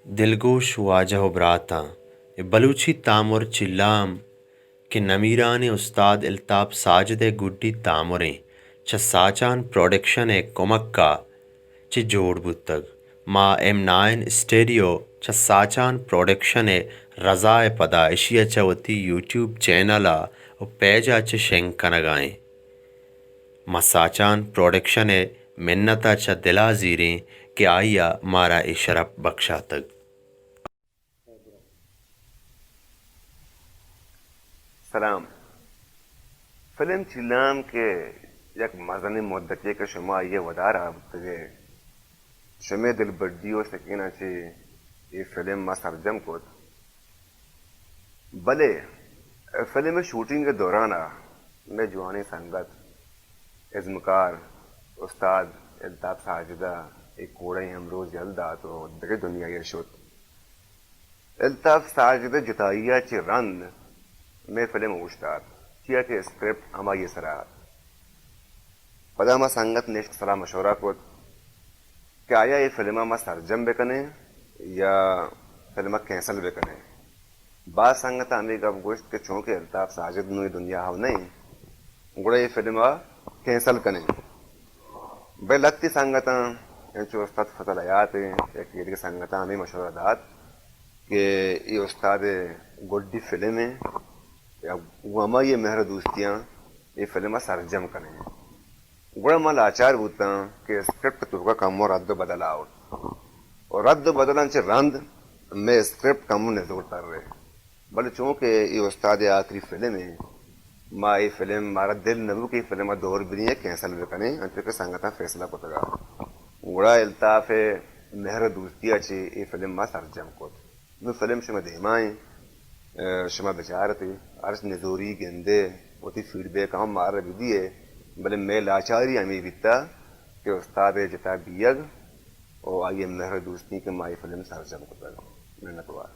دلگوش واجہ و براتاں، اے بلوچی تامر چہ لام کہ نمیرانیں استاد الطاف ساجد ءِ گڈی تامریں، چہ ساچان پروڈکشن ءِ کمک ءَ چہ جوڑ بوتگ۔ ما ایم نائن اسٹیڈیو چہ ساچان پروڈکشن ءِ رضا ءِ پدا اشی ءَ چہ وتی یوٹیوب چینل ءَ و پیج ءَ چہ شنگ کنگ ءَ ایں۔ ما ساچان پروڈکشن ءِ منت ءَ چہ دل ءَ زیریں کہ آئی ءَ مارا اے شرپ بکشاتگ۔ سلام۔ فلم چیلام کہ یک مزنیں مدتے کہ شما آئی ءِ ودار ءَ بوتگ ئے، شمے دلبڈی و سکین ءَ چہ اے فلم ما سرجم کت۔ بلے فلم ءِ شوٹنگ ءِ دوران ءَ مئے جوانیں سنگت، ازمکار، استاد الطاف ساجد ءَ اے کوڑئیں ہمروز یل دات و دگہ دنیاے ءَ شت۔ الطاف ساجد ءِ جتائی ءَ چہ رند مئے فلم اوشتات، چیا کہ اسکرپٹ ہمائی ءِ سرا ات۔ پدا ما سنگت نشت، سلاہ مشورہ کت کہ آیا اے فلم ءَ ما سرجم بکنیں یا فلم ءَ کینسل بکنیں۔ باز سنگتاں ہمے گپ گوشت کہ چونکہ الطاف ساجد نوں اے دنیا ءَ نہ انت، گڑا اے فلم ءَ کینسل کنیں۔ بلے لھتے سنگتاں، انچو استاد فضل حیات ءَ یک ایدگہ سنگتاں ہمے مشورہ دات کہ اے استاد ءِ گڈی فلم انت، یا گوں ہمائی ءِ مہر ءُ دوستیاں اے فلم ءَ سرجم کنیں۔ گڑا ما لاچار بوتاں کہ اسکرپٹ ءِ توکا کمو رد ءُ بدل آورت۔ ءُ رد ءُ بدلاں چہ رند مئے اسکرپٹ کمو نزور تر رہے۔ بلے چونکہ اے استاد ءِ آخری فلم انت، ما اے فلم، مارا دل نہ بو کہ اے فلم ءَ دور بدیں یا کینسل بکنیں، انچو کہ سنگتاں فیصلہ کتگ ات۔ گڑا الطاف ءِ مہر ءُ دوستی ءَ چہ اے فلم ما سرجم کت۔ نوں فلم شمئے دیما انت، شما بچار ات، ہرچ نزوری گندے، وتی فیڈ بیک ہم مارا بدیے، بلے مئے لاچاری ہمے بیتا کہ استاد ءِ جتا بیگ و آئی ءِ مہر ءُ دوستی کہ ما اے فلم سرجم کتگ۔ منتوار۔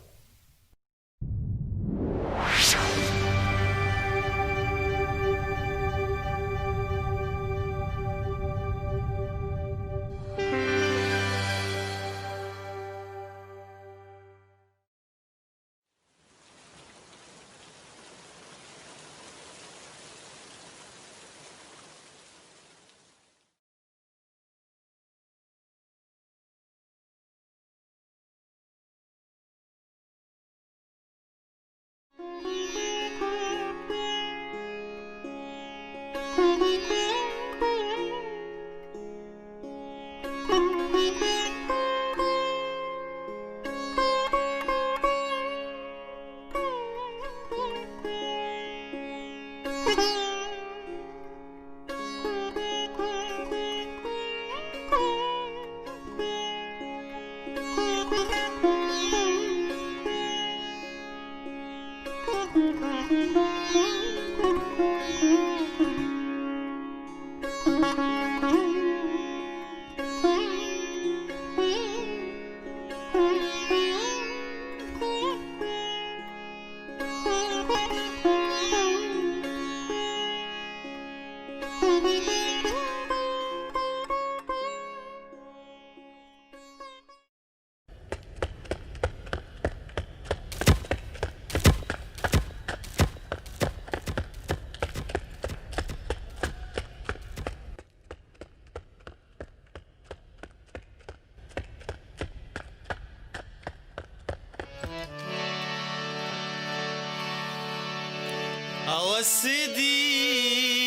ہوس دیدگاں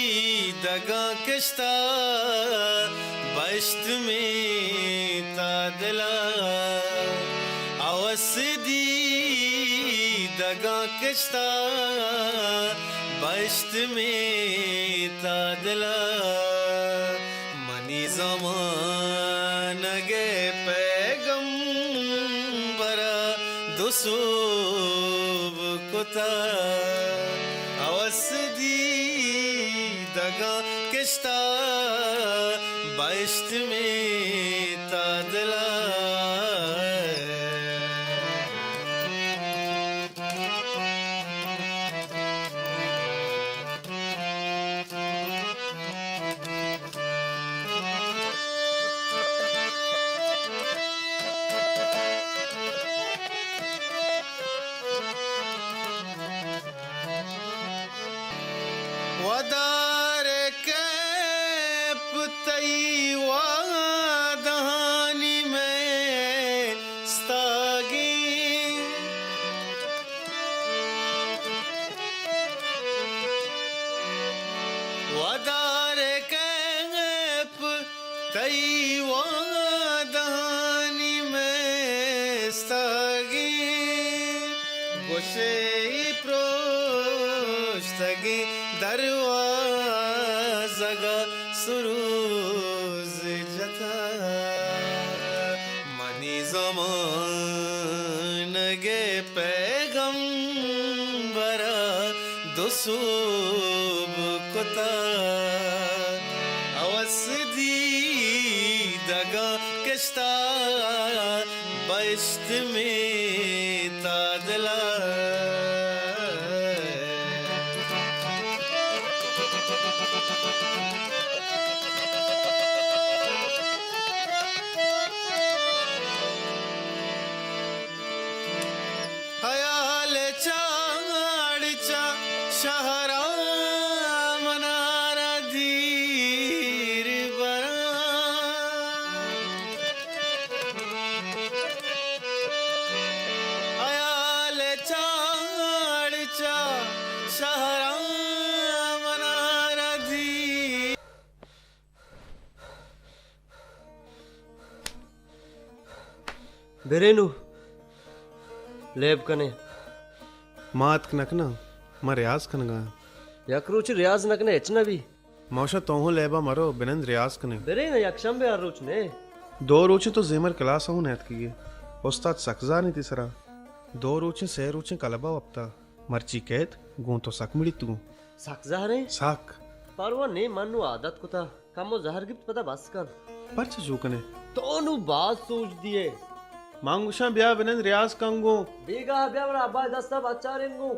کشتا بہشت میں تا دلا، ہوس دیدگاں کشتا بہشت میں تا دلا۔ منی زمانگ ءِ پیغمبر ءَ دو سوب کتا، ہوس دیدگاں کشتا بہشت میں تا دلا۔ دار کیپ تئی وعدہانی مئے استاگیں۔ ودار کیپ تئی وعدہانی مئے استاگیں۔ گوشے پروشتگیں دروازگا سروز جتا۔ منی زمانگ ءِ پیغمبرا دو سوب کتا۔ ہوس دیدگاں کشتا بہشت میتا دلا۔ ہیال چاڑ چا شہرا منارا دیر براں۔ ہیال چاڑ چا شہرا منارا دیر۔ برے نوں لیب کنیں۔ ما اتک نہ کناں، ما ریاض کنگا آں۔ یک روچے ریاض نہ کنئے ہچ نہ بی۔ ما گوشاں تو ہوں لیبا مرو، بنند ریاض کنیں۔ برے نہ، یک شمبے ہر روچ نے۔ دو روچے تو زیمر کلاسا ہوں نیتکگے۔ استاد سک زہریں تئی سرا۔ دو روچیں سئے روچیں کلبا وپتا۔ مرچی کئیت گوں تو سک مڑیت گوں۔ سک زہریں؟ سک۔ پرواہ نے، من نوں عادت کتا۔ کمو زہر گپت پدا بس کن۔ پرچا چو کنے؟ تو نوں باز سوج دیئے۔ من گوشاں بیا بنند ریاض کن گوں۔ بیگاہ بیا، منا ابا دستا بچارین گوں۔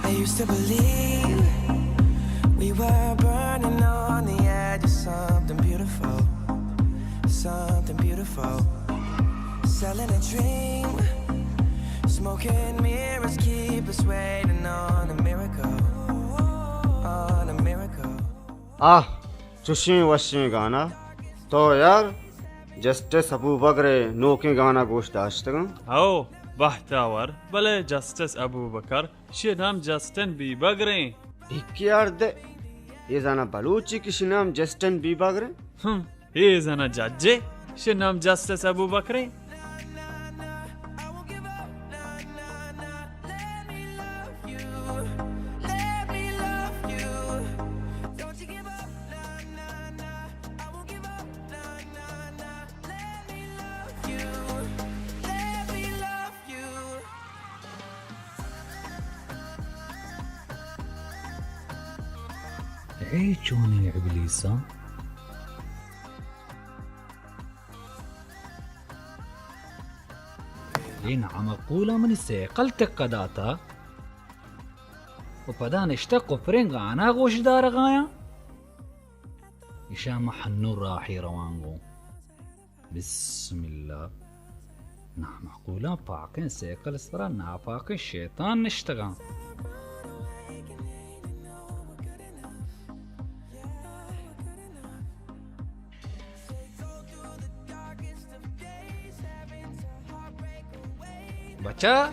I used to believe we were burning on the edge of something beautiful, something beautiful. Selling a dream, smoking mirrors keep us waiting on a miracle, on a miracle. آہ، چشیں وشیں گانا۔ تو یار، جسٹس ابوبکر ءِ نوکیں گانا گوش داشتگاں؟ ہو، بہتاور، بلے جسٹس ابوبکر، شی نام جسٹن بیبگر ایں۔ ایکی یار دے، اے زانا بلوچی کہ شی نام جسٹن بیبگر ایں؟ ہم، اے زانا ججے، شی نام جسٹس ابوبکر ایں۔ اے چونیں ابلیساں؟ اے نامعقولاں منی سیکل تکہ داتا و پدا نشتہ کپریں گانا گوش دارگایاں۔ اشاں ما ہنو راہے روان گوں۔ بسم اللہ۔ نامعقولاں پاکیں سیکل سرا ناپاکیں شیطان نشتگاں۔ بچا،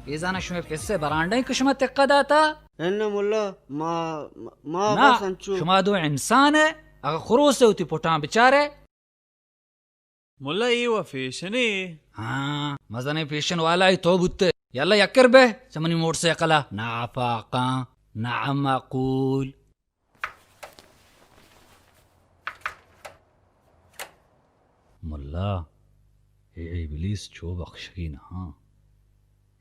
اے زانا شمئے پسے برانڈہ ایں کہ شما تکہ داتا؟ اناں ملا، ما، ما، ما نا، بس انچو۔ شما دو انسان ئے، اگہ خروس ئے وتی پٹاں بچارے۔ ملا، اے و فیشنے۔ ہاں، مزنیں فیشن والا ای تو بوتے۔ یلا یکر بے، چہ منی موٹر سائیکلا۔ ناپاکاں، نامعقول۔ ملا، اے ابلیس چو بخشگی نہ ہاں۔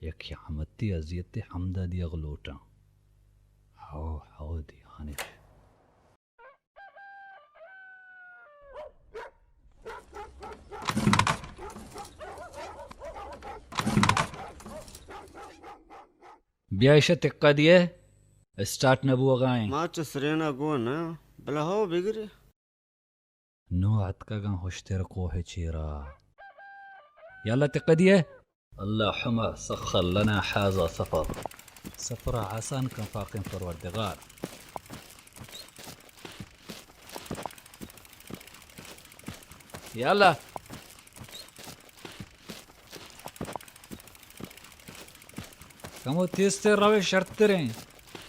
یک قیامتی اذیت ہمدا دیگ لوٹاں۔ ہو، ہو، دیانش۔ بیا ایشا تکا دیئے، اسٹارٹ نہ بوگا ایں۔ ما چہ سرینا گون نہ، بلے ہو بگری۔ نوں اتکگاں ہشتر کوہ چیرا۔ یا اللہ تقہ دیئے۔ اللہم سخر لنا هذا سفر۔ سفر آسان کن پاکیں پروردگار۔ یا اللہ۔ کمو تیزتر روے شرتریں۔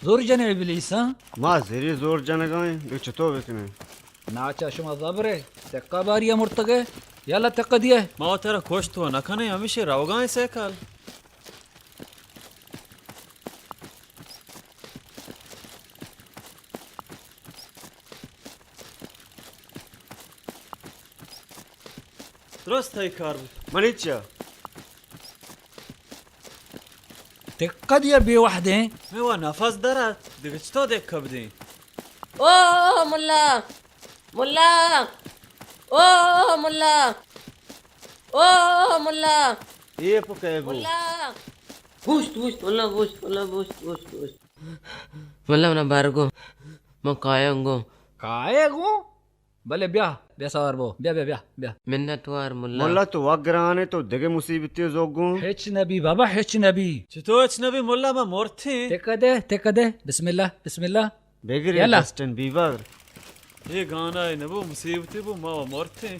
زور جنے ابلیس، ہاں؟ ما زری زور جنگائیں، دگہ چطور بکنیں؟ ناچا شما زبرے، تقہ باری مرتگے، یا اللہ تقہ دیئے۔ ما ترا کشت و نکنیں، ہمیشہ روگائیں سیکل۔ درست تئی کار بوت۔ منی چیا؟ تکہ دیا بے وحدیں۔ میں وا نفس در ات، دگہ چطور دکہ بدیں؟ او ملا! ملا! او ملا! او ملا! اے پکے بو۔ ملا! بوشت، بوشت، ملا، بوشت، ملا، بوشت، بوشت، بوشت۔ ملا، منا بار گو۔ من کایاں گو۔ کائے گو؟ بلے بیا، بیا سوار بو۔ بیا، بیا، بیا، بیا۔ منت وار ملا۔ ملا تو وت گران ئے، تو دگہ مصیبتے زوگ گوں۔ ہچ نبی بابا، ہچ نبی۔ چطور ہچ نبی ملا، ما مرتیں۔ تکہ دے، تکہ دے۔ بسم اللہ، بسم اللہ۔ بگرے یلا۔ Justin Bieber. اے گانا اے نبو، مصیبتے بو، ما و مرتیں۔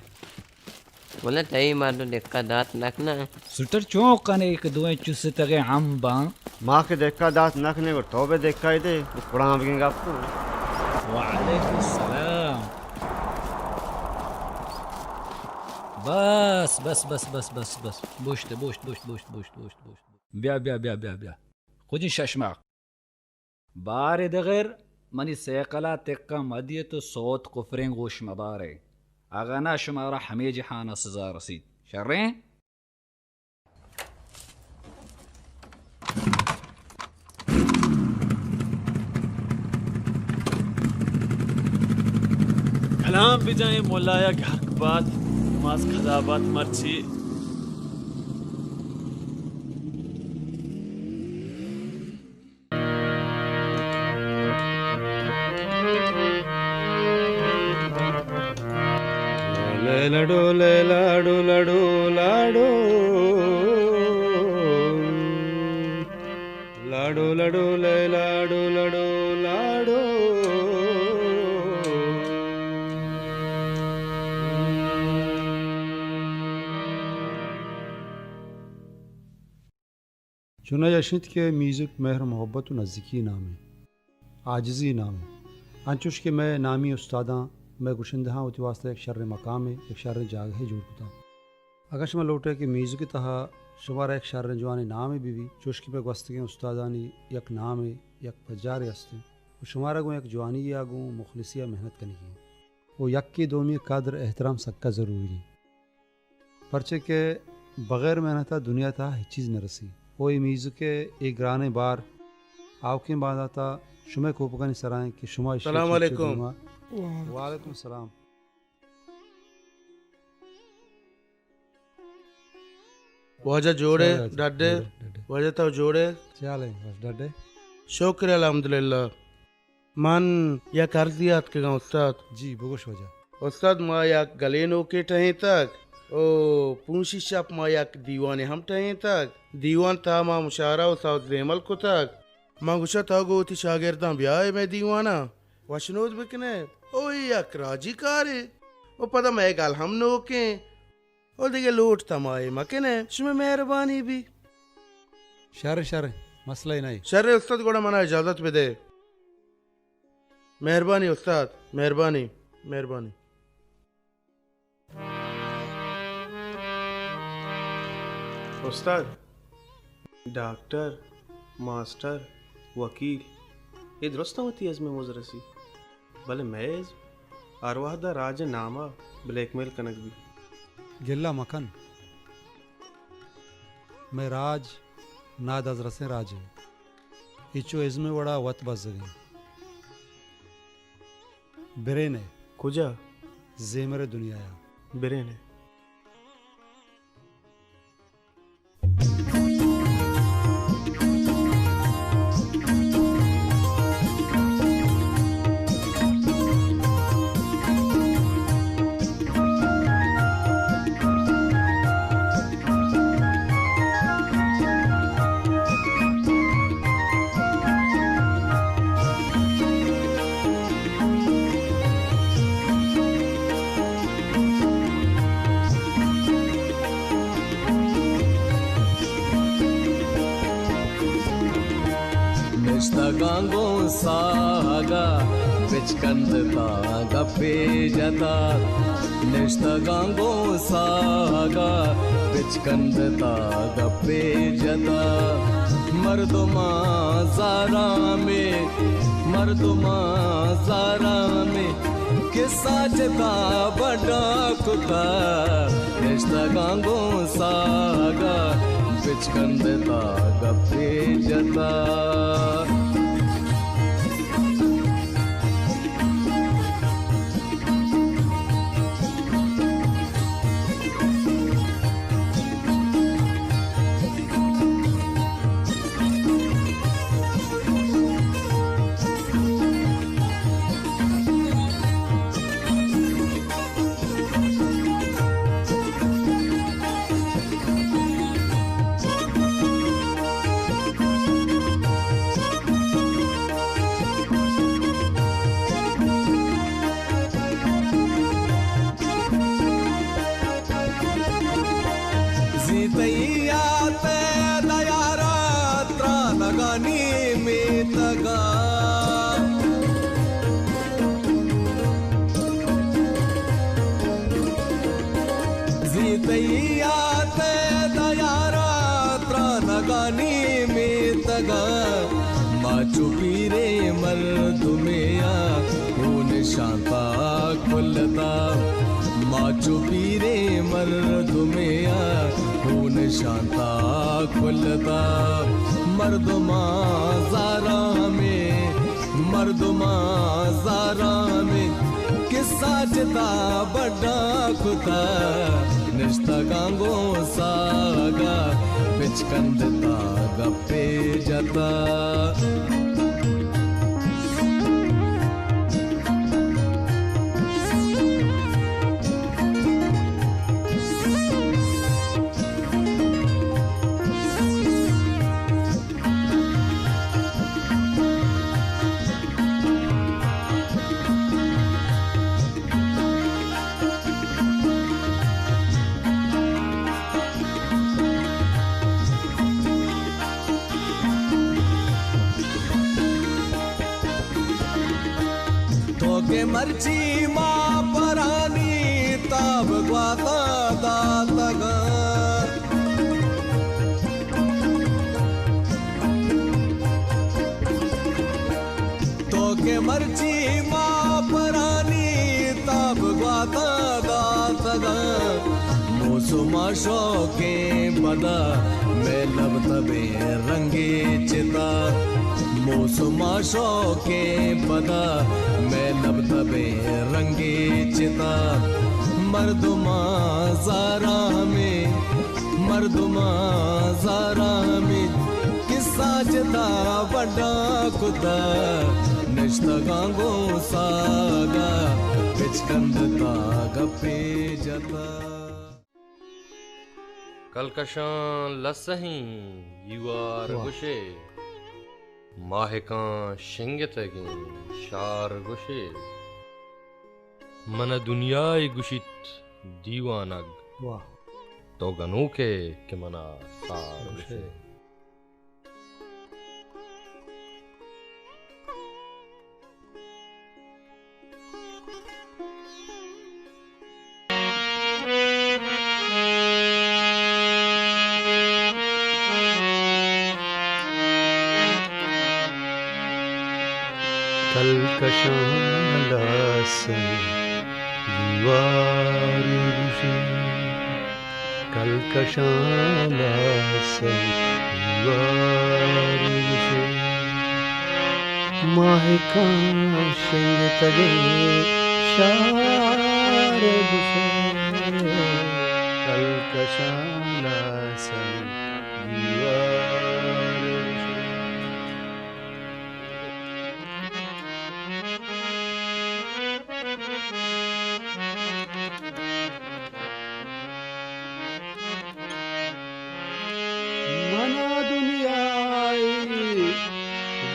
ملا تئی مردم دکہ دات نکناں۔ سوٹر چون کنے کہ دوئیں چستگیں ہم باں؟ ما کہ دکہ دات نکنیں، گڑا تو بہ دکہ دے، کڑاں بگیں گپ کن۔ وعلیکم السلام۔ بس، بس، بس۔ بوشت، بوشت، بوشت، بوشت۔ بیا، بیا، بیا، بیا، بیا۔ کجیں ششماک؟ بارے دگر منی سیکل ءَ تکہ مدیت و سوت کفریں گوش مدارے، اگاں نہ شمارا ہمے جہان ءَ سزا رسیت۔ شریں؟ کلام بجائیں ملایا گھرک بات، نماز قضا بات مرچی۔ لیلا ڈو لیلا ڈو لڈو لاڈو۔ لاڈو لڈو لیلا ڈو لڈو لاڈو۔ چوناہا اش انت کہ میوزک مہر و محبت و نزیکی نامے، عاجزی نامے۔ انچوش کہ مئے نامی استاداں، مئے گشندہاں وتی واسطہ یک شریں مقامے، یک شریں جاگہے جوڑ کتہ۔ اگاں شما لوٹئے کہ میوزک ءِ تہا شمارا یک شریں جوانیں نامے بہ بیت، چوش کہ مئے گوستگیں استادانی یک نامے، یک پجارے است انت و شمارا گوں یک جوانی ءَ گوں مخلصی ءَ محنت کنگی انت و یکے دومی ءِ قدر احترام سکا ضروری انت۔ پرچے کہ بغیر محنت ءَ دنیا ءِ تہا ہچ چیز نہ رسی۔ او اے میوزک ءِ اے گرانیں بار آؤکیں باندات ءَ شمئے کوپگانی سرا انت کہ شما ایشی ءَ سلام چنچو علیکم۔ دیما۔ وعلیکم السلام۔ واجہ جوڑے؟ چے حال ہے؟ ڈڈے؟ ڈڈے، ڈڈے۔ واجہ تو جوڑے؟ چے حال ہے؟ بس ڈڈے۔ شکر الحمدللہ۔ من یک عرضے ءَ اتکگاں استاد۔ جی، بگوش واجہ۔ استاد، ما یک گلے نوکے ٹہینتگ۔ او پونشی شپ ما یک دیوانے ہم ٹہینتگ۔ دیوان تہا ما مشاعرہ و سوت زیمل کتگ۔ من گوشاں تو گوں وتی شاگرداں بیائے مئے دیوان ءَ وشنود بکنئے۔ او اے یک راجی کارے۔ و پدا مئے گل ہم نوکیں۔ او دگہ لوٹ تمائے مکنئے، شمئے مہربانی بی۔ شر، شر، مسئلہ نہ۔ شر استاد، گڑا منا اجازت بدے۔ مہربانی استاد، مہربانی، مہربانی۔ استاد، ڈاکٹر، ماسٹر، وکیل، اے درستاں وتی ازم ءِ مز رسی، بلے مئے ازم ہر وہد ءَ راج ءِ نام ءَ بلیک میل کنگ بیت۔ گلہ مکن، مئے راج نادزرسیں راجے، اے چو ازم ءِ وڑا وت بزگیں۔ برین ءَ۔ کجا؟ زیمر ءِ دنیا ءَ۔ برین ءَ۔ گوں ساہگا بچکندتا گپے جتا، نشتگاں گوں ساہگا بچکندتا گپے جتا۔ مردماں زاراں میں، مردماں زاراں میں، کسہ جتا بڈا کتا، نشتگاں گوں ساہگا بچکندتا گپے جتا۔ زی تئی یات ءَ دیارا ترانگانی میتگا۔ زی تئی یات ءَ دیارا ترانگانی میتگا۔ ما چو پیریں مردمے ءَ ہون شانتا کلتا، ما چو پیریں مردمے ءَ ہون شانتا کلتا۔ مردماں زاراں میں، مردماں زاراں میں، کسہ جتا بڈا کتا، نشتگاں گوں ساہگا بچکندتا گپے جتا۔ تو کہ مرچی ما پرانی تاب گواتا داتگاں۔ تو کہ مرچی ما پرانی تاب گواتا داتگاں۔ موسم ءَ شوکیں پدا مئے لب تبیں رنگے چتا۔ موسم ءَ شوکیں پدا مئے لب تبیں رنگے چتا۔ مردماں زاراں میں، مردماں زاراں میں، کسہ جتا بڈا کتا، نشتگاں گوں ساہگا بچکندتا گپے جتا۔ کلکشاں لسہیں دیوار، واہ۔ گوشے، ماہکاں شنگتگیں شار گوشے۔ من ءَ دنیا ءَ گوشیت دیوانگ، واہ۔ تو گنوک ئے کہ من ءَ سار گوشے۔ گوشے۔ کلکشاں لاسیں دیوار گوشے، کلکشاں لاسیں دیوار گوشے، ماہکاں شنگتگیں شار گوشے، کلکشاں لاسیں دیوار گوشے۔ منا دنیائے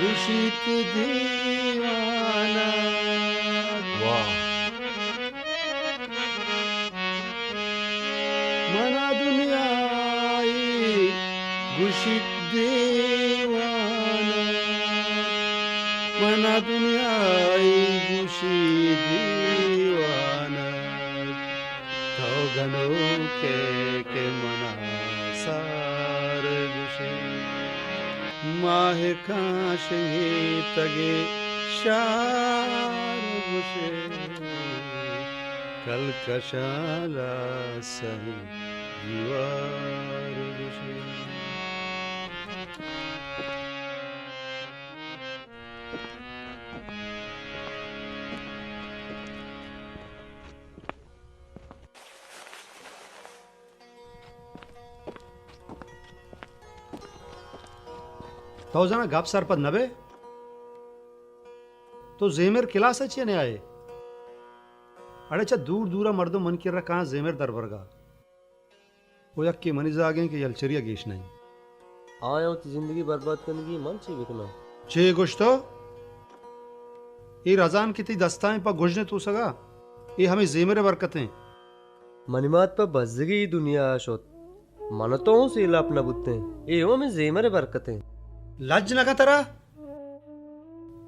گوشیت دیوانگ۔ واہ۔ منا دنیائے گوشیت دیوانگ۔ منا دنیای گوشی دیوانگ، تو گنوکے کہ منا سار گوشے، ماہکاں شنگیتگے شار گوشے، کلکشاں لاسن دیوار گوشے۔ تو زاناں گپ سرپد نہ بئے؟ تو زیمر کلاس ءَ چیا نیائے؟ اڑے چہ دور دور ءَ مردم من کرا کاں زیمر دربرگ ءَ۔ او یکے منی زاگیں کہ یلچری ءَ گیش نہ ایں۔ آیاں وتی زندگی برباد کنگی، من چے بکناں؟ چے گوشتو؟ اے رزان کہ تئی دستاں پہ گژن ءِ توسگ ءَ، اے ہمے زیمر ءِ برکت ایں۔ منی مات پہ بزگی دنیا ءَ شت، من ءُ تو اوں سیلاپ نہ بوتیں، اے اوں ہمے زیمر ءِ برکت ایں۔ لج نہ کن ترا؟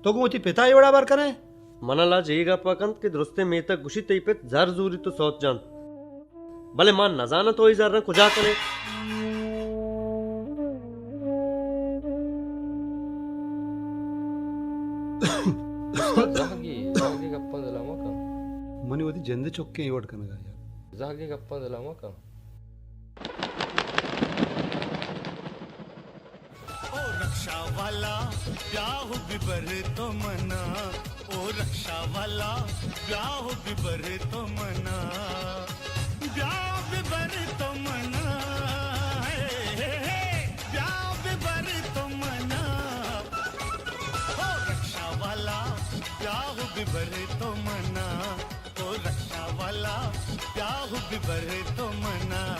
تو گوں وتی پت ءَ اے وڑ ءَ ہبر کن ئے؟ من ءَ لج اے گپ ءَ کنت کہ درستیں میتگ گوشیت تئی پت زر زوریت ءُ سوت جنت، بلے من نزاناں تو اے زراں کجا کن ئے۔ استاد، زہگی، زہگی گپاں دل ءَ مہ کن۔ منی وتی جند ءِ چکیں اے وڑ کنگ ءَ یار۔ زہگی گپاں دل ءَ مہ کن۔ او رکشہ والا، بیا ہو ببر تو منا۔ او رکشہ والا، بیا ہو ببر تو منا۔ بیا ببر تو منا۔ ہے، ہے، ہے، بیا ببر تو منا۔ او رکشہ والا، بیا ہو ببر تو منا۔ او رکشہ والا، بیا ہو ببر تو منا۔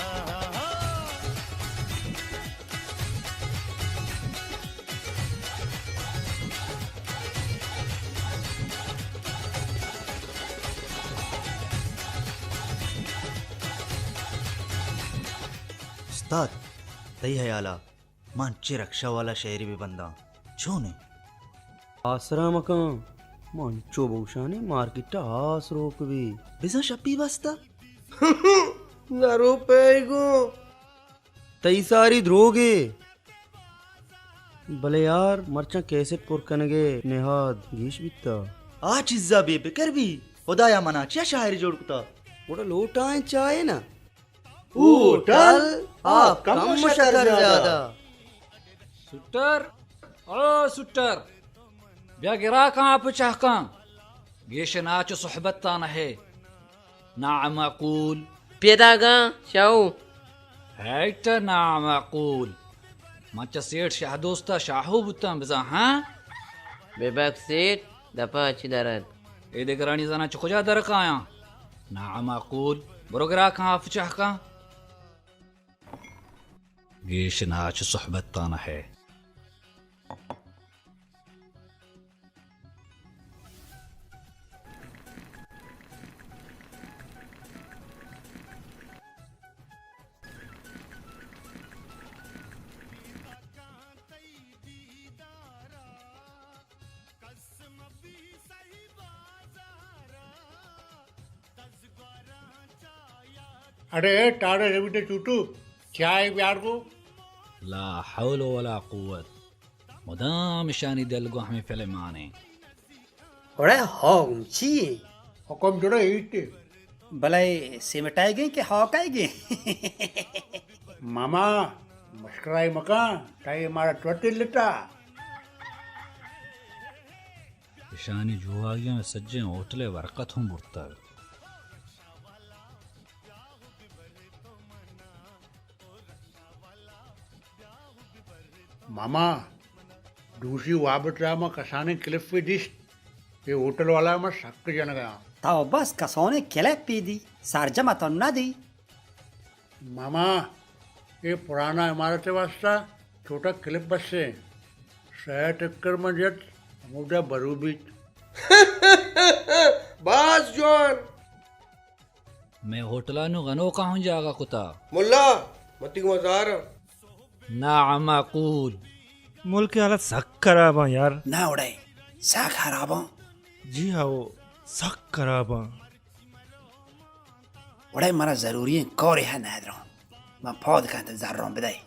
استاد، تئی ہیال ءَ من چہ رکشہ والا شعرے بہ بنداں، چون ایں؟ آسرا مکن، من چو بوشانی مارکیٹ ءَ آس روک بی۔ بزاں شپی بستا۔ نہ روپے گوں۔ تئی ساری دروگے۔ بلے یار، مرچاں کیسٹ پر کنگے نہاد گیش بیتا۔ آ چیزا بے فکر بی، خدایا منا چیا شاعرے جوڑ کتا؟ گڑا لوٹائیں چائے نا۔ ہوٹل، آپ کم و شکر زیادہ۔ سوٹر، او سوٹر، بیا گراکاں آپ چاہ کن۔ گیش ناچ و صحبت تان ہے۔ نامعقول۔ پیداگاں شاہو۔ ہیٹ نامعقول۔ من چہ سیٹھ شاہ دوستا شاہو بوتاں بزاں، ہاں؟ بے بک سیٹھ، دپا چی درد؟ اے دگرانی زاناں چہ کجا در کایاں؟ نامعقول۔ برو گراکاں آپ چاہ کن۔ گیش ناچ صحبت تان ہے۔ اڑے ٹاڑے رویتے چوٹو، چائے بیار گو۔ لا حول ولا قوت، مدام اشانی دل گوں ہمے فلمانے۔ اڑے ہاگم چی؟ حکم جوڑے ایتے۔ بلے سیمٹائے گئے کہ ہاکائے گئے؟ ماما، مسکرائی مکان، تائی مارا چوٹی لٹا۔ اشانی جوہاگیاں سجیں ہوٹل ءِ برکت ہم برتگ۔ ماما، دوشی واب ءِ تہا ما کسانیں کلپے دیست، اے ہوٹل والا ما سک جنگ ءَ آں۔ تو بس کسانیں کلپے دی، سرجم ءَ تو نہ دی۔ ماما، اے پرانا عمارت ءِ واسطہ چھوٹا کلپ بس ایں۔ سیٹ اکر من جت، ہمودا برو بیت۔ باز جوان۔ مئے ہوٹل ءَ نوں گنوکاں ہوں جاگہ کتا۔ ملا، من تئی گوما زار آں۔ نامعقول۔ ملک ءِ حالت سک خراب آں یار۔ نہ اڑے، سک خراباں۔ جی ہاؤ، سک خراباں۔ وڑے منا ضروری ایں، کارے ہے نہ دروں۔ من پاد کنت زراں بدئے۔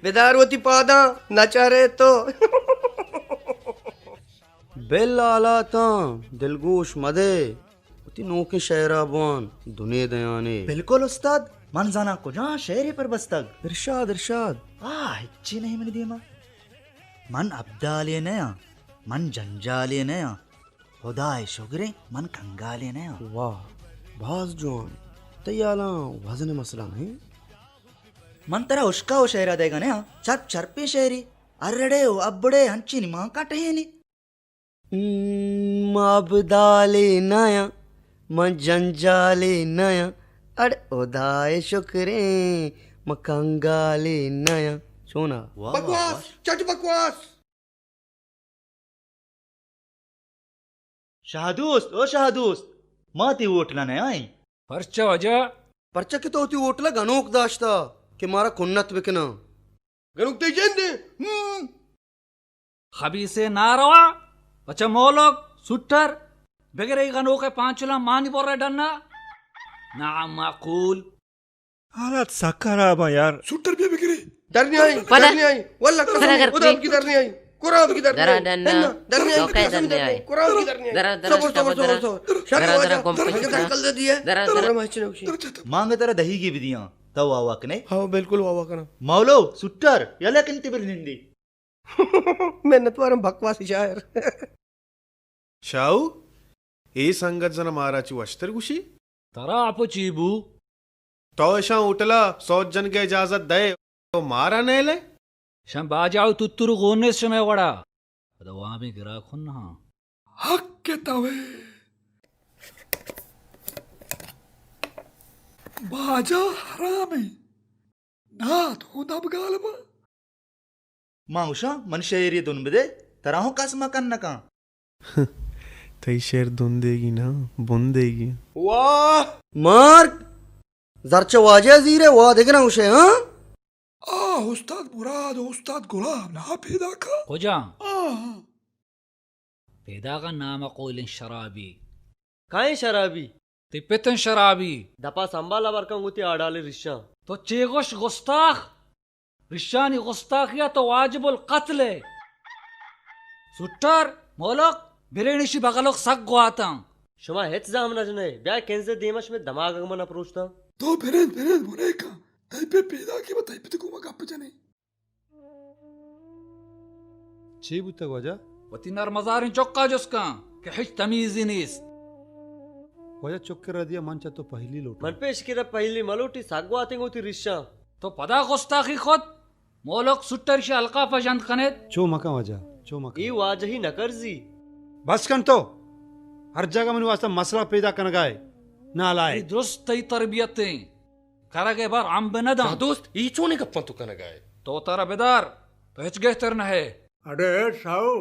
بدار وتی پاداں، نچارے تو۔ بل حالاتاں دلگوش مدے، وتی نوکیں شعرا بوان، دنے دیانے۔ بالکل استاد، من زاناں کجا شعرے پر بستگ۔ ارشاد، ارشاد۔ آ، ہچی نہیں منی دیما۔ من ابدالے نیاں، من جنجالے نیاں، خدائے شگریں من کنگالے نیاں۔ واہ، باز جوان۔ تئی حالاں وزن مسئلہ نہیں۔ من ترا اشکا و شعرا دیگا نیاں، چرپ چرپیں شعری، ارڑے و ابڑے ہنچینی مان کٹہینی۔ من ابدالے نیاں، من جنجالے نیاں، اڑ خدائے شکریں، من کنگالے نیاں۔ چونا؟ واہ، واہ، بکواس، واہ۔ چٹ بکواس۔ شاہ دوست، او شاہ دوست، ما تئی ہوٹلا نیائیں۔ پرچا واجہ؟ پرچا کہ تو وتی ہوٹلا گنوک داشتا کہ مارا کنت بکناں۔ گنوک تئی جند ایں۔ ہم۔ خبیثیں ناروا، پچا مولک، سٹر، بگر اے گنوک ء پانچلاں مانی برے ڈنا۔ نامعقول۔ حالات سک خراباں یار۔ سٹر بیا بگرے۔ در نیائیں، پدا۔ در نیائیں۔ واللہ قسم پدا ہے، خدا کی در نیائیں۔ قرآن کی در درا نیائیں۔ ڈنا۔ در نیائیں، تو کئے قسم در نیائیں۔ قرآن کی در نیائیں۔ درا، درا، صبر، صبر، درا۔ صبر، صبر۔ شاہ درا، واجہ، درا، گم پچ کن۔ کل دے دیے۔ درا، درا۔ درا۔ مچ نوشی۔ مانگے ترا دہیگے بدیاں۔ تو واوا کنے؟ ہاں، بالکل واوا کناں۔ مولو، سٹر، یلا کن تی بر نندی۔ منت وارم بکواسی شاعر۔ شاہو، اے سنگت زن مارا چی وشتر گوشی؟ ترا اپ چی بو؟ تو اشاں ہوٹلا سوت جنگ اجازت دئے، تو مارا نیلے؟ شم باجا و تتر گون نیست شمے وڑا۔ پدا وامی گرا کن ہاں۔ حق توے۔ باجا حرامے۔ نات ہوں دب گال با۔ ما گوشاں، من شعری دن بدے، ترا ہوں کس مکن نکاں۔ تئی شعر دن دیگی نا، بن دیگی۔ واہ! مارک! زرچہ واجہ زیرے، وا دگراں گوشے، ہاں؟ آ استاد مراد و استاد غلام نا پیدا کا۔ کجا؟ آ۔ پیداگا نام قولیں شرابی۔ کائیں شرابی؟ تئی پتن شرابی۔ دپا سنبھال ء برکن گوں تئی آڈالیں رشاں۔ تو چے گوش گستاخ؟ رشانی گستاخیا تو واجب القتل ئے۔ سٹر، مولک، برینشی بغلوک سک گواتاں۔ شما ہچ زام نہ جنئے، بیا کنزے دیما شمے دماغ اگمن پروشتاں۔ تو برین، برین، بنے کن۔ تئی پہ پیداکی با تئی پت گوما گپ جنیں۔ چی بوتگ واجہ؟ وتی نرمزاریں چکا جست کن کہ ہچ تمیزی نیست۔ واجہ چک را دیا من چہ تو پہلی لوٹاں۔ من پیش کرا پہلی ملوٹی ساگواتیں گوں تی رشاں۔ تو پدا گستاخی کت، مولک سٹر شی القاف جند کنیت۔ چو مکن واجہ، چو مکن۔ ای واجہی نکرزی۔ بس کن تو۔ ہر جاگہ منی واسطہ مسئلہ پیدا کنگائے۔ نالائق۔ ای درست تئی تربیتیں۔ کرگ ء بار امب نہ دنت۔ شاہ دوست، ای چونیں گپاں تو کنگ ء ئے؟ تو ترا بدار، تو ہچ گہتر نہ ئے۔ اڑے ساہو،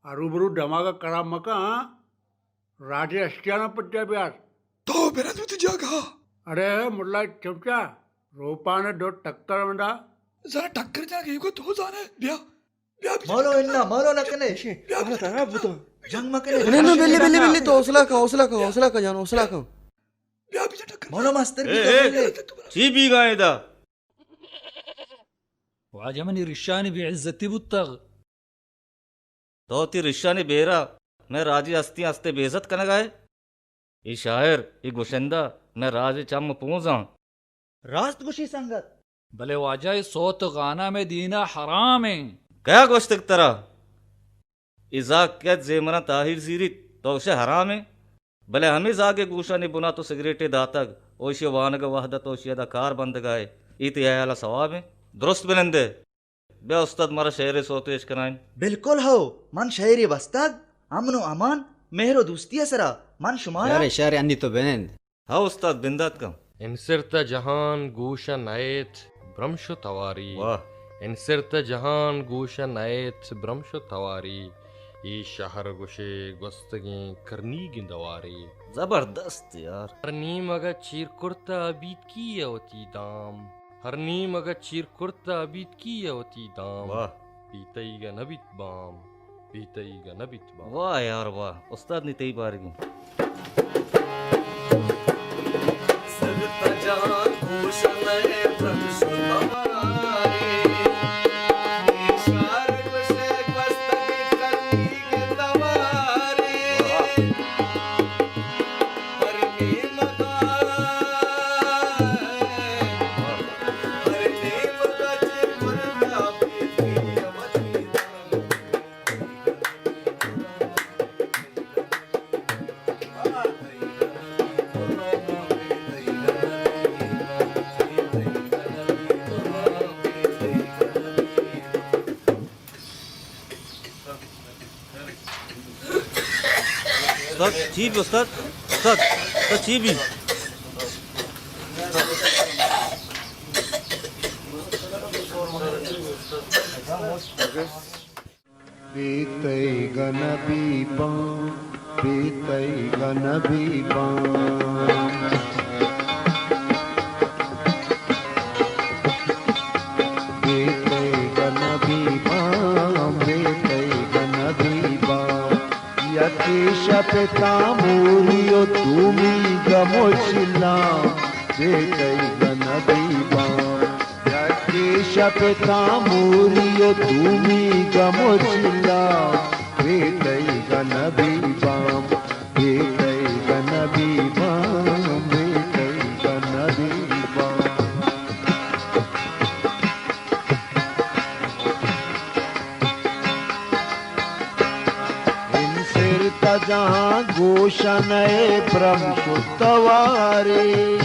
ہروبرو دماغ ء خراب مکن، ہاں؟ راجے اشتیاناں پٹیا بیار۔ تو برند وتی جاگہ ء۔ اڑے ملا چمچا، روپان ء دو ٹکر منڈا۔ ذرا ٹکر جاگہ کو تو زانے، بیا۔ بیا، بیا، مولو انا، مولو نہ کنے۔ بیا، بیا، ٹکر۔ جنگ مکنے۔ نہ، نہ، بلی، بلی، بلی، تو حوصلہ کن، حوصلہ کن، حوصلہ کن جان، حوصلہ کن۔ بیا، بیا، ٹکر۔ مولا مستر اے، بی اے، بلے۔ چی بیگائیں دا؟ واجہ منی رشانی بے عزتی بوتگ۔ تو تی رشانی بیرا میں راجی ہستی ہستے بے عزت کنگائے؟ ای شاعر، ای گشندہ، میں راجی چم پونزاں۔ راست گوشی سنگت۔ بلے واجہ، اے سوت و گانا مئے دینا حرام ایں۔ کیا گوشتگ ترا؟ اے زاگ کیت زیمراں تاہیر زیریت، تو گوشے حرام ایں؟ بلے ہمے زاگے گوشانی بنا تو سگریٹے داتگ، او ایشی وانگ ء وہد ء تو ایشی ادا کار بندگ ء ئے، اے تئی ہیال ء ثواب ایں؟ درست بنندے۔ بیا استاد، مارا شعرے سوتے اشکنائین۔ بالکل ہو، من شعرے بستگ، امن و امان، مہر و دوستی ء سرا، من شمارا۔ شعرے، شعرے، انی تو بنند۔ ہو استاد، بندات کن۔ انسرت جہان گوش نئیت برمش و تواری۔ واہ۔ انسرت جہان گوش نئیت برمش و تواری۔ اے شہر گوشے گوستگیں کرنیگیں دوارے۔ زبردست یار۔ ہر نیمگ ء چیر کرتہ بیتکی ء وتی دام۔ ہر نیمگ ء چیر کرتہ بیتکی ء وتی دام۔ واہ۔ پیتئیگ ءَ نہ بیت بام، پیتئیگ ءَ نہ بیت بام۔ واہ یار واہ، استاد نی تئی بارگی۔ سرت جہاں گوش نئے برمش توارے، اشار گوشے گوستگی کرنی توارے۔ استاد، چی بی استاد؟ استاد، استاد، چی بی؟ بے تئی گنبی باں، بے تئی گنبی باں۔ بے تئی گنبی باں، بے تئی گنبی باں۔ یکے شپ تاموری و دومی گم و چلاں، بے تئی گنبی باں۔ یکے شپ تاموری و دومی گم و چلاں، بے تئی گنبی باں، بے تئی گنبی باں، بے تئی گنبی باں۔ انسرت جہاں گوش نئے برمش توارے۔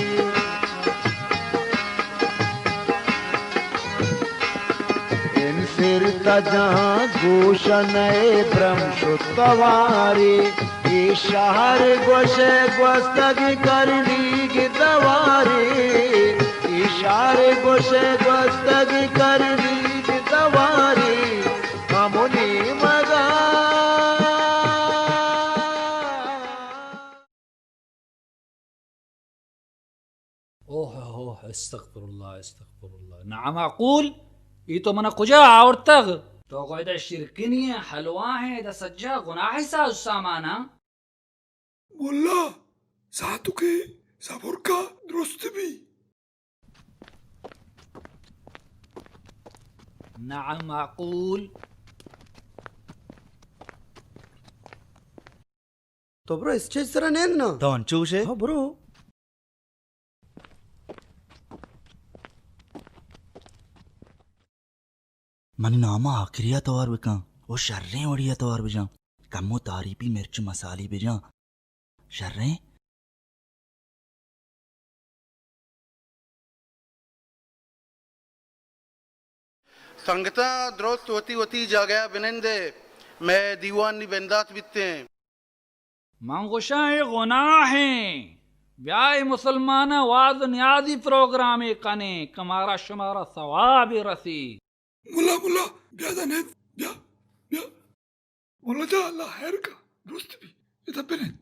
انسرت جہاں گوش نئے برمش توارے۔ اے شہر گوشے گوستگ کرنیگ دوارے، اے شہر گوشے گوستگ کرنیگ دوارے، ہمونی مگا۔ اوہ، اوہ، استغفر اللہ، استغفر اللہ۔ نامعقول! ای تو منا کجا آورتگ؟ تو گو ادا شرکنی ہیں، حلوا ہیں، ادا سجا گناہ ساز سامانا۔ ملا، ساتکے صبر کا، درست بی۔ نامعقول! تو برو اسٹیج سرا نند نا۔ تو انچو گوشے؟ ہاں، برو۔ منی نام ءَ آخری ءَ توار بکن و شریں وڑی ءَ توار بجن۔ کمو تعریفی مرچ مسالی بجن۔ شریں۔ سنگتاں، درست وتی وتی جاگہ ءَ بنندے، مئے دیوان نی بندات بیتیں۔ من گوشاں اے گناہ ایں۔ بیا اے مسلماناں واز و نیازی پروگرامے کنیں کہ مارا شمارا ثوابے رسی۔ ملا، ملا، بیا داں نند، بیا، بیا۔ ملا جان، اللہ خیر کا، درست بی، ادا بنند۔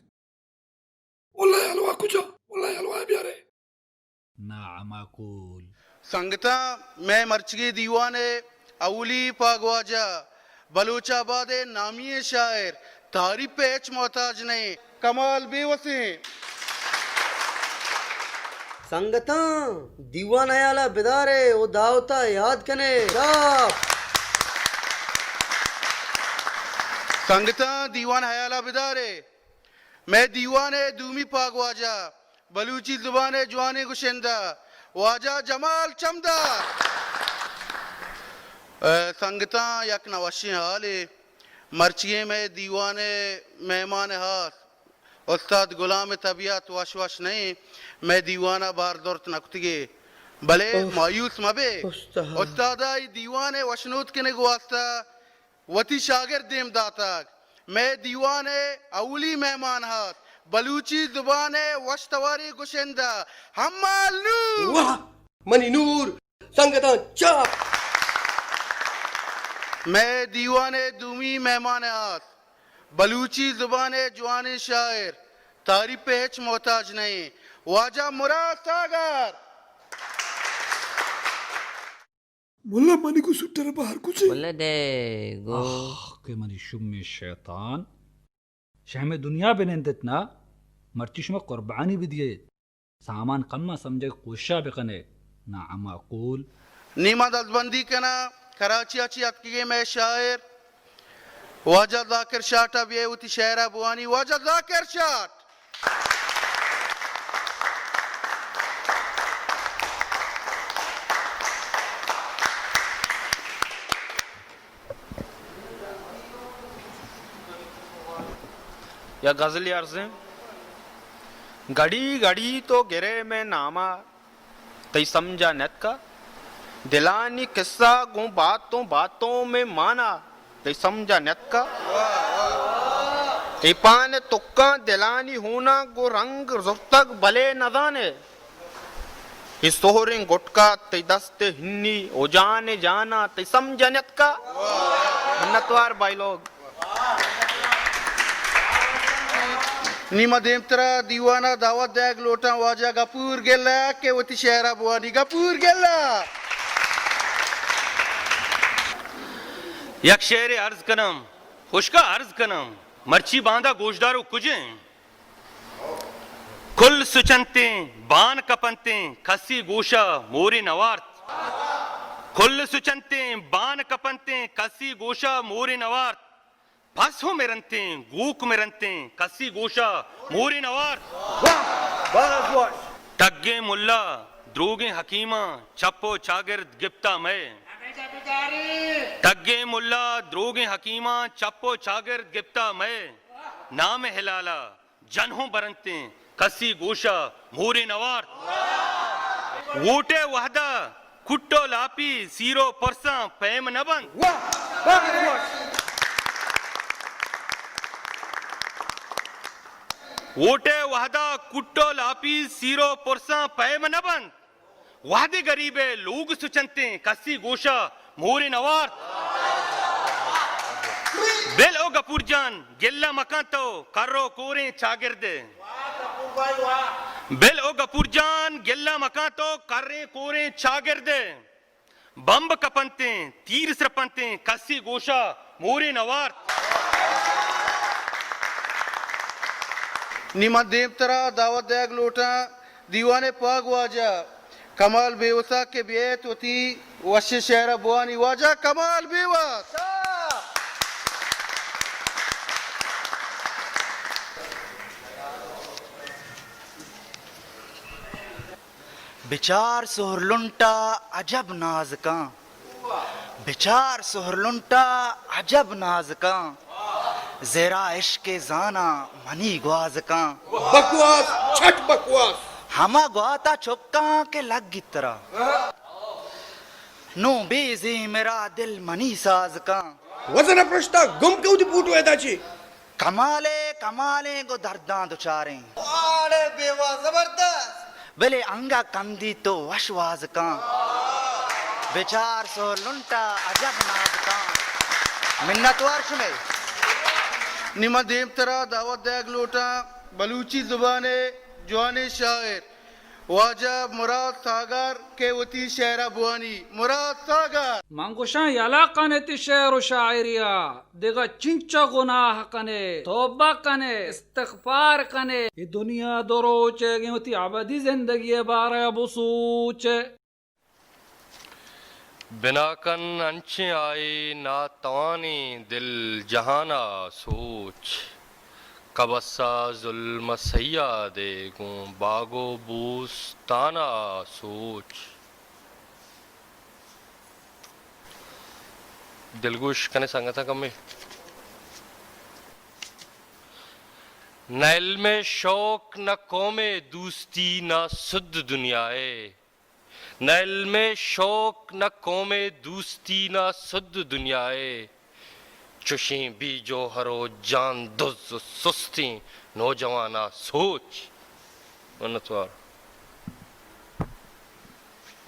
ملا حلوا کجا؟ ملا حلوا بیارے۔ نامعقول۔ سنگتاں، مئے مرچگیں دیوان ءِ اولی پاگواجہ بلوچ آباد ءِ نامی ئیں شاعر، تعریف ءِ ہچ محتاج نہ ایں، کمال بیوس ایں۔ سنگتاں، دیوان ہیال ءَ بدارے و دعوت ءَ یاد کنے۔ چاپ۔ سنگتاں، دیوان ہیال ءَ بدارے۔ مئے دیوان ءِ دومی پاگواجہ، بلوچی زبان ءِ جوانیں گشندہ، واجہ جمال چمدار۔ اے سنگتاں، یک نہ وشیں حالے، مرچی مئے دیوان ءِ مہمان ہاس استاد غلام ءِ طبیعت وش وش نہ ایں، مئے دیوان ءَ بہر زرت نہ کتگے، بلے اوف۔ مایوس مہ بے۔ استاد۔ استاد ءَ اے دیوان ءِ وشنود کنگ واسطہ وتی شاگرد دیم داتگ۔ مئے دیوان ءِ اولی مہمان ہات بلوچی زبان ءِ وش تواریں گشندہ حمال نور۔ واہ! منی نور! سنگتاں، چاپ! مئے دیوان ءِ دومی مہمان ہات بلوچی زبان ءِ جوانیں شاعر، تعریف ءِ ہچ محتاج نہ ایں، واجہ مراد ساگر۔ ملا منی گوں سوٹر بہر کچے۔ ملا دے گو۔ آہ، کہ منی شومیں شیطان۔ شہمیں دنیا بہ نندت نا، مرچی شما قربانی بدیت۔ سامان کم ءَ سمجھگ کوشش ءَ بکن ئے، نامعقول۔ نی ما دزبندی کناں، کراچی ءَ چہ اتکگیں مئے شاعر واجہ ذاکر شاٹ ءَ بیا وتی شعر ءَ بوانی۔ واجہ ذاکر شاٹ۔ یک غزلے ارزیں۔ گھڑی گھڑی تو گرے مئے ناما، تئی سمجھا نیتکا۔ دلانی قصہ گوں باتوں باتوں میں مانا، تئی سمجھا نیتکا۔ اے پان تکاں دلانی ہونا گوں رنگ زرتگ بلے نزانے۔ اے سہریں گٹکا تئی دست ءِ ہنی او جان جانا، تئی سمجھ ءَ نیتکا۔ منتوار بھائی لوگ۔ نی ما دیمترا دیوان ءَ دعوت دئیگ لوٹاں واجہ گپور گل ءَ کہ وتی شعر ءَ بوانی۔ گپور گل ءَ۔ یک شعرے عرض کناں، ہشکا عرض کناں، مرچی باندا گوشدارو کجیں؟ کل سچنتیں، بان کپنتیں، کسی گوشا مورے نوارت۔ کل سچنتیں، بان کپنتیں، کسی گوشا مورے نوارت۔ پس ہو مرنتیں، گوک مرنتیں، کسی گوشا مورے نوارت۔ واہ، باز وش۔ ٹگیں ملا، دروگیں حکیماں، چپ و چاگرد گپتا مئے۔ ٹگیں ملا، دروگیں حکیماں، چپ و چاگرد گپتا مئے۔ نام حلالا، جنہوں برنتیں، کسی گوشا مورے نوارت۔ ووٹ ءِ وہدا کٹ و لاپی سیر و پرساں پیم نہ بنت۔ واہ، باز وش۔ ووٹ ءِ وہدا کٹ و لاپی سیر و پرساں پیم نہ بنت۔ وہدے گریب ءِ لوگ سچنتیں، کسی گوشا مورے نوارت۔ بل او گپور جان، گلہ مکن تو کر و کوریں چاگرد ءِ۔ بل او گپور جان، گلہ مکن تو کریں کوریں چاگرد ءِ۔ بمب کپنتیں، تیر سرپنتیں، کسی گوشا مورے نوارت۔ نی من دیمترا دعوت دئیگ لوٹاں دیوان ءِ پاگ واجہ کمال بیوسا کہ بیایت وتی وشیں شعر ءَ بوانی۔ واجہ کمال بیوس۔ بچار سہرلنٹا عجب نازکاں۔ بچار سہرلنٹا عجب نازکاں، زیرا عشق زاناں منی گوازکاں۔ بکواس، چھٹ بکواس۔ ہما گواتا چکاں کہ لگیت ترا، نوں بے زیمرا دل منی سازکاں۔ وزن پرشتا گم کہ وتی پوٹو ادا چی۔ کمالے، کمالیں گوں درداں دچاریں۔ واڑے بیوا زبردست۔ بلے انگا کندی تو وش وازکاں۔ بچار سہرلنٹا عجب نازکاں۔ منتوار شمے۔ نی من دیمترا دعوت دئیگ لوٹاں بلوچی زبان ءِ جوانیں شاعر واجہ مراد ساگر کہ وتی شعر ءَ بوانی۔ مراد ساگر۔ من گوشاں یلہ کن اے تئی شعر و شاعری ءَ، دگہ چنچا گناہ کن ئے، توبہ کن ئے، استغفار کن ئے۔ اے دنیا دو روچ ئے، اگیں وتی ابدی زندگی ءِ بارہ ءَ بسوچ ئے۔ بنا کن انچیں آئی ناتوانیں دل جہان ءَ سوچ۔ کبس ءَ ظلم ءِ صیاد ئے گوں باگ و بوستان ءَ سوچ۔ دلگوش کن ئے سنگتاں کمے۔ نہ علم ءِ شوق، نہ قوم ءِ دوستی، نہ سد دنیا ءِ۔ نہ علم ءِ شوق، نہ قوم ءِ دوستی، نہ سد دنیا ءِ۔ چشیں بے جوہر و جان دز و سستیں نوجوان ءَ سوچ۔ منتوار۔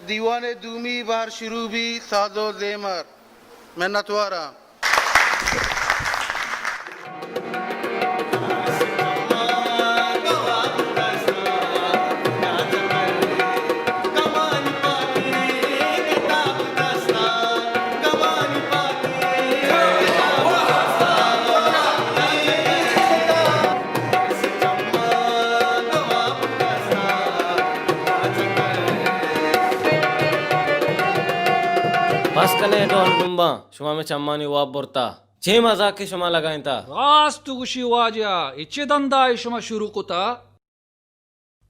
دیوان ءِ دومی بہر شروع بی، ساز و زیمر۔ منتواراں۔ کنے ڈول ڈمباں، شما مئے چمانی واب برتا۔ چے مزاکے شما لگائینتا؟ راست گوشی واجہ، اے چے دندائے شما شروع کتا؟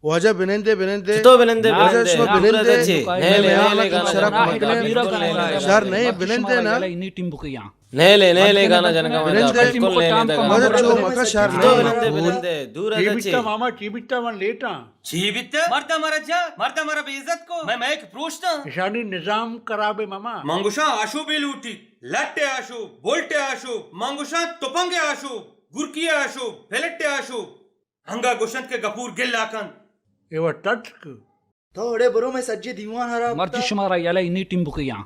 واجہ بنندے، بنندے۔ چتو بنندے، واجہ بنندے؟ شما بنندے۔ نیلے، نیلے گانا شراب جنگا مکنے۔ بالکل نیلے گانا۔ شر نہیں، بنندے نا۔ انی ٹیمبکیاں۔ نیلے، نیلے گانا جنگا مکنے۔ بالکل نیلے گانا۔ واجہ چو مکا، شر نہیں۔ چتو بنندے، بنندے۔ دور چی بیتا ماما، چی بیتا؟ من لیٹاں۔ چی بیتا؟ مردا مارا جا، مردا مارا بے عزت کو۔ میں مئیک پروشتاں۔ اشانی نظام خراب ہے ماما۔ من گوشاں آشوبے لوٹیت، لٹ ءِ آشوب، بولٹ ءِ آشوب، من گوشاں تپنگ ءِ آشوب، گرکی ءِ آشوب، پلیٹ ءِ آشوب۔ انگا گوشنت کہ گپور گل ءَ کنت۔ اے وت ٹٹک۔ تو اڑے برو، مئے سجے دیوان ہراب کتا۔ مرچی شمارا یلہ انی ٹیمبکیاں۔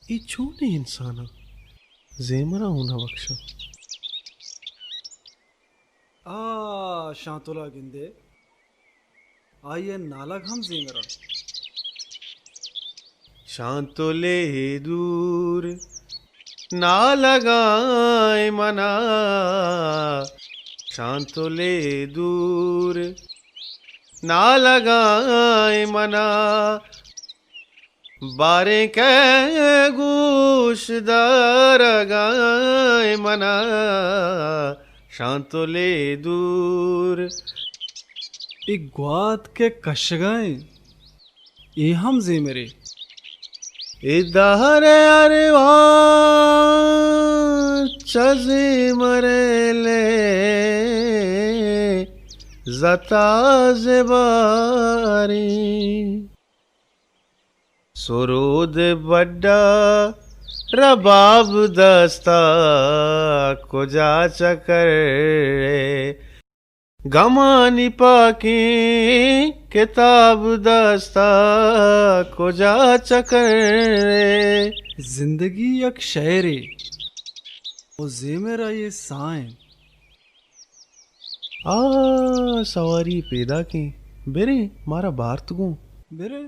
اے چونیں انساناں زیمراں ہون ءَ بکشاں؟ آ، شانتل ءَ گندے، آئی ءِ نالگ ہم زیمر انت۔ شانتلے دور نالگائیں منا، شانتلے دور نالگائیں منا، باریں کہ گوش دارگائیں منا، شانتلے دور۔ اے گوات کہ کشگائیں، اے ہم زیمرے۔ اے دہر ارواں چہ زیمر لے زتا زباریں۔ سرود بڈا رباب دستا کجا چکر، گمانی پاکیں کتاب دستا کجا چکر۔ زندگی یک شعرے و زیمر آئی ساہ انت۔ آ، سواری پیداکیں۔ بریں، مارا بارت گوں۔ بریں۔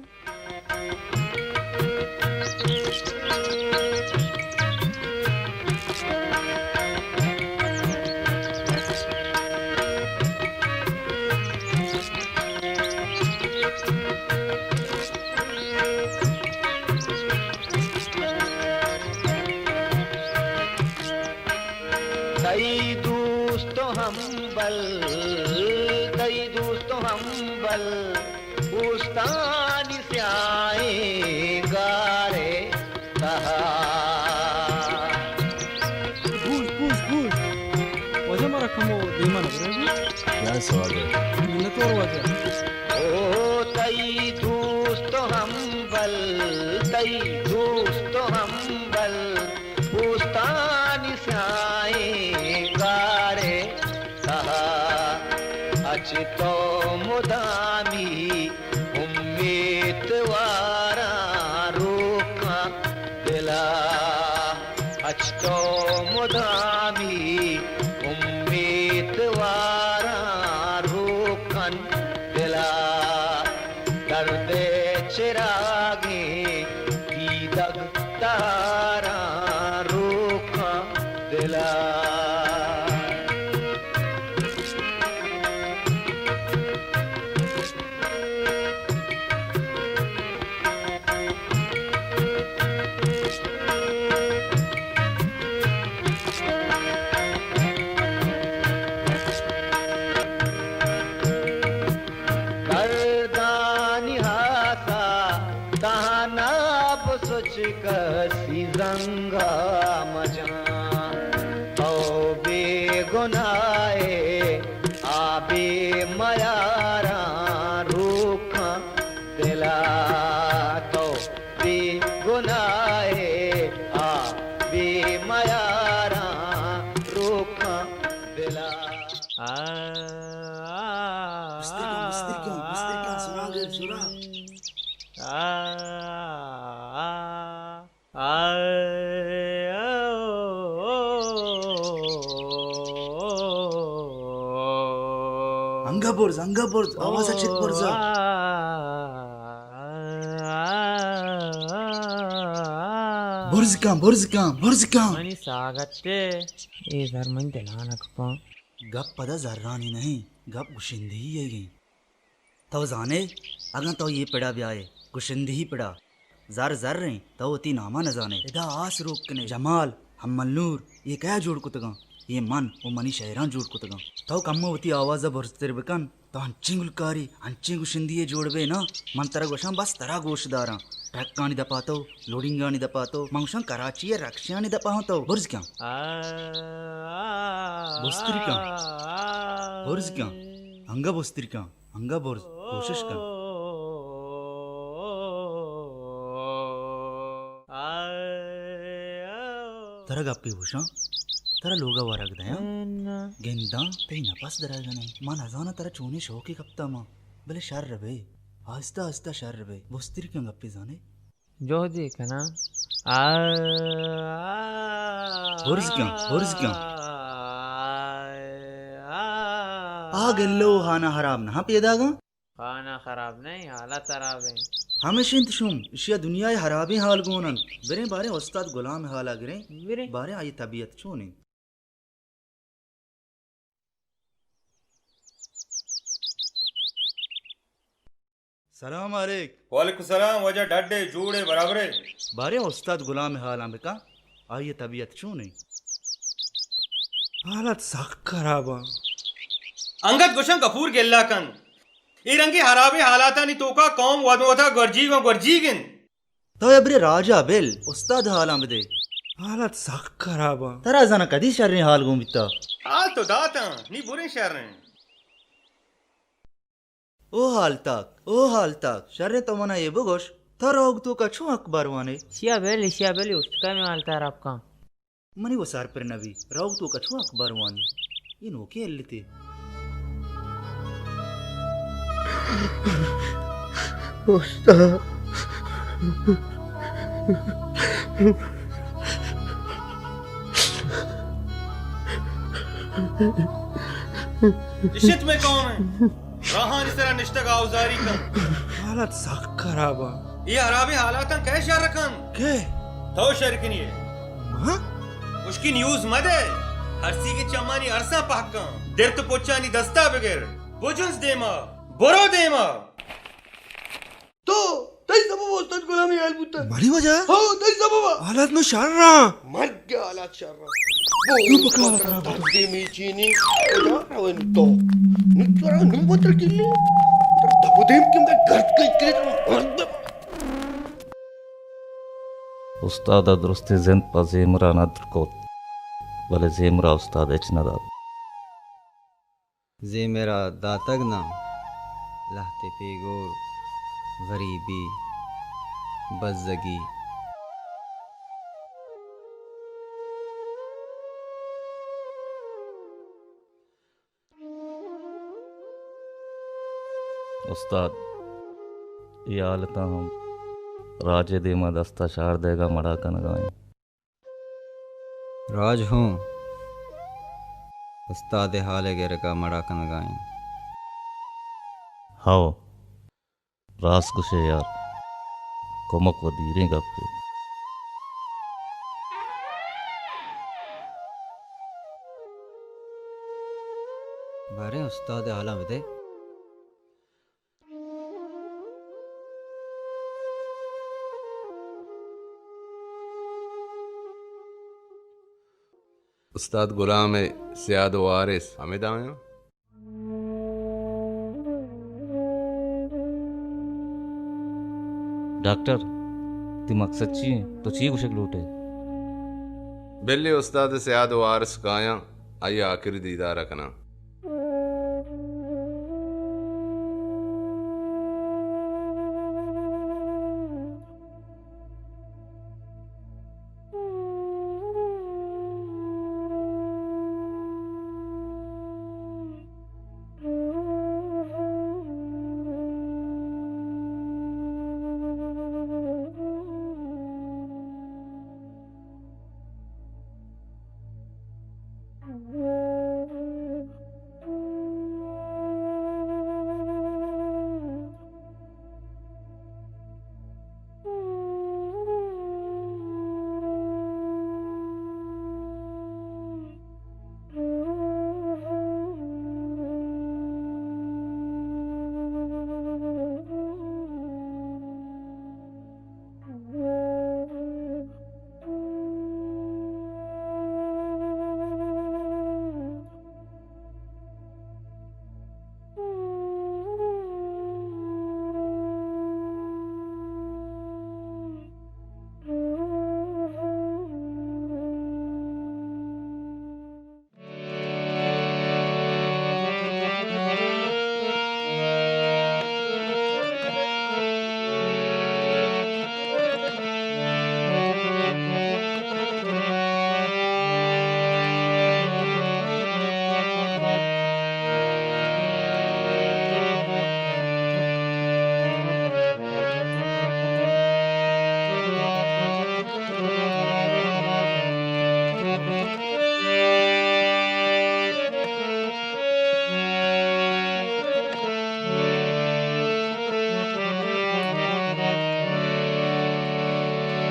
تئی دوست و ہمبل، تئی دوست و ہمبل، اوستانی سیاہیں گارے تہا۔ گوش، گوش، گوش۔ واجہ مارا کمو دیما نہ برے گوش۔ جان سواب ہے۔ منتوار واجہ۔ او تئی دوست و ہمبل، تئی دوست و ہمبل، اوستانی سیاہیں گارے تہا، اچ تو مدامی امیتواراں روکاں دلا، اچ تو مدامی امیتواراں روکن دلا، درد چراگیں دیدگ تاراں روکاں دلا۔ کردانی ہاسا تہنا بسچ کسی زنگا مجاں۔ تو بے گناہے، آ بے میاراں روکاں دلا۔ تو بے گناہے، آ بے میاراں روکاں دلا۔ آ، آ، مستر کن، مستر کن، مستر کن، سراغ، سراغ۔ آ۔ انگا برز، انگا برز، آواز ءَ چت برز ءَ۔ برز کن، برز کن، برز کن۔ منی ساگتے، اے زر منی دل ءَ نہ کپاں۔ گپ پدا زرانی نہ ایں، گپ گشندہی ئیگ ایں۔ تو زانے، اگاں تو اے پڑا بیائے، گشندہی پڑا، زر زر ایں، تو وتی نام ءَ نہ زانے۔ ادا آس روک کنے، جمال، حمل نور، اے کیا جوڑ کتگاں؟ اے من و منی شئیراں جوڑ کتگاں۔ تو کمو وتی آواز ءَ برزتر بکن، تو انچیں گلکارے، انچیں گشندہے جوڑ بئے نا، من ترا گوشاں بس ترا گوش داراں۔ ٹرکانی دپا تو، لوڈنگانی دپا تو، من گوشاں کراچی ءِ رکشانی دپا ہوں تو۔ برز کن۔ بزتر کن۔ برز کن۔ انگا بزتر کن۔ انگا برز، کوشش کن۔ ترا گپے گوشاں، ترا لوگ ءَ ورگ دیاں، گنداں، تئی نپس درائگ ءَ نہ ایں۔ من نزاناں ترا چونیں شوکے کپتا ماں، بلے شر بئے، آہستہ آہستہ شر بئے، بزتر کن گپے زانے۔ جہدے کناں۔ آ، آ، برز کن، برز کن۔ آ، آ، آ گلو ہانا حراب نہ پیداگاں۔ خانہ خراب نہ ایں، حالت حراب ایں۔ ہمیش انت شوم، اشیا دنیا ءِ حرابیں حال گون انت۔ بریں باریں استاد غلام ءِ حال ءَ گریں۔ بریں۔ باریں آئی ءِ طبیعت چون انت۔ سلام علیک۔ وعلیکم سلام، واجہ ڈڈ ئے، جوڑ ئے، برابر ئے؟ باریں استاد غلام ءِ حالاں بکن۔ آئی ءِ طبیعت چون انت؟ حالت سک خراب انت۔ انگت گوشاں گپور گلہ کن۔ اے رنگیں حرابیں حالاتانی توکا قوم وت وتا گورجیگ ءُ گورجیگ انت۔ تو ابرے راجا بل، استاد حالاں بدے۔ حالت سک خراب انت۔ ترا زاناں کدی شریں حال گون بیتا؟ حال تو داتاں، نی بریں شریں۔ او حالتاک، او حالتاک، شریں تو منا اے بگوش، تو روگ توکا چون اخبار وانے؟ اشیا بل، اشیا بل، اوشتکا مئے حالتا حراب کن۔ منی وسار پر نبی، روگ توکا چون اخبار وانی؟ اے نوکیں علتے۔ استاد۔ اشت مئے قوم ءِ راہانی سرا نشتگ آوزاری کن۔ حالت سک خراب ءَ۔ اے حرابیں حالاتاں کئے شر کن؟ کئے؟ تو شر کنی ئے۔ ہاں؟ اشکی نیوز مدے۔ ہرسیگیں چمانی ارساں پہک کن۔ درت پچانی دستا بگر۔ بجنز دیما۔ برو دیما۔ تو، تئی سبب ءَ استاد غلامی حال بوتگ۔ منی وجہ؟ ہو، تئی سبب ءَ۔ حالات نو شر اں۔ مرگ ءِ حالات شر اں۔ تو پکا ترا تردے میچینی، کجا روئے نو تو؟ نو ترا نو بتر کلی۔ ترا دپ دیم کم کا گرد کئی کلی ترا مرد۔ استاد ءَ درستیں زند پہ زیمر ءَ ندر کت، بلے زیمر ءَ استاد ہچ نہ دات۔ زیمر ءَ داتگ ناں، لہتے پیگور، غریبی، بزگی۔ استاد، اے حالتاں ہم راج ءِ دیما دست ءَ شہار دئیگ ءَ مڑا کنگ ءَ ایں۔ راج ہوں استاد ءِ حال ءِ گرگ ءَ مڑا کنگ ءَ انت۔ ہئو، راست گوش ئے یار، کمک و دیریں گپے۔ باریں استاد ءِ حالاں بدئے۔ استاد غلام ءِ سیاد و وارث ہمدا اَنت۔ ڈاکٹر، تئی مقصد چی اِنت؟ تو چی گوشگ لوٹ ئے؟ بلے استاد ءِ سیاد و وارث کایاں، آئی ءِ آخری دیدار ءَ کناں۔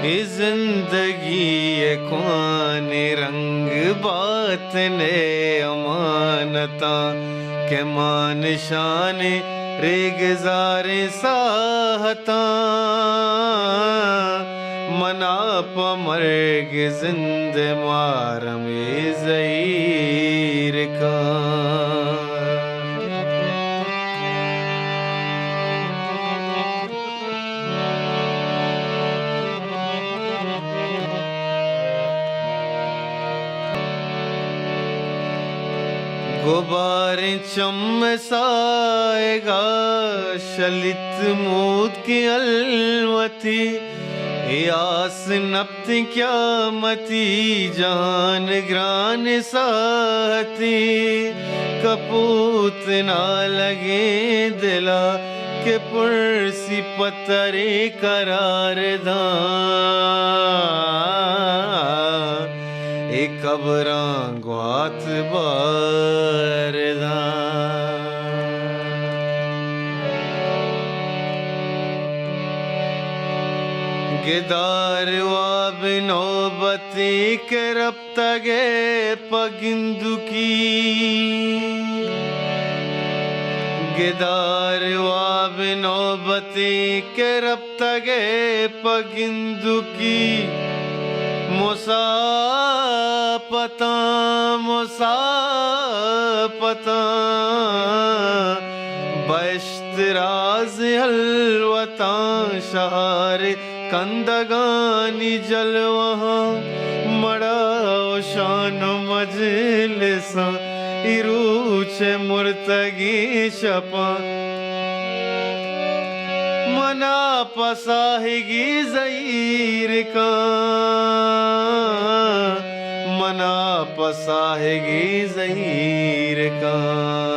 اے زندگی ءِ کوانیں رنگ، باتن ءِ امانتاں، کہ ما نشان ریگزاریں ساہتاں، منا پہ مرگ زند ءِ مارم ءَ زہیر کن۔ گباریں چم ءِ ساہگا شلیت موتکیں الوتی، اے آس نپتیں قیامتی، جہان گران ساہتی، کپوت نالگیں دلا کہ پرسی پترے قرار داں۔ اے قبراں گوات بار داں۔ گدار واب نوبتی کہ رپ تگ ءَ پہ گندکی، گدار واب نوبتی کہ رپتگ ءَ پہ گندکی، مساپتاں، مساپتاں، بہشت راز ہلوتاں، شہار کندگانی جلوہاں، مڑا و شان و مجلساں، ای روچ مرتگیں شپاں۔ منا پہ ساہگی زہیر کن، منا پہ ساہگی زہیر کن۔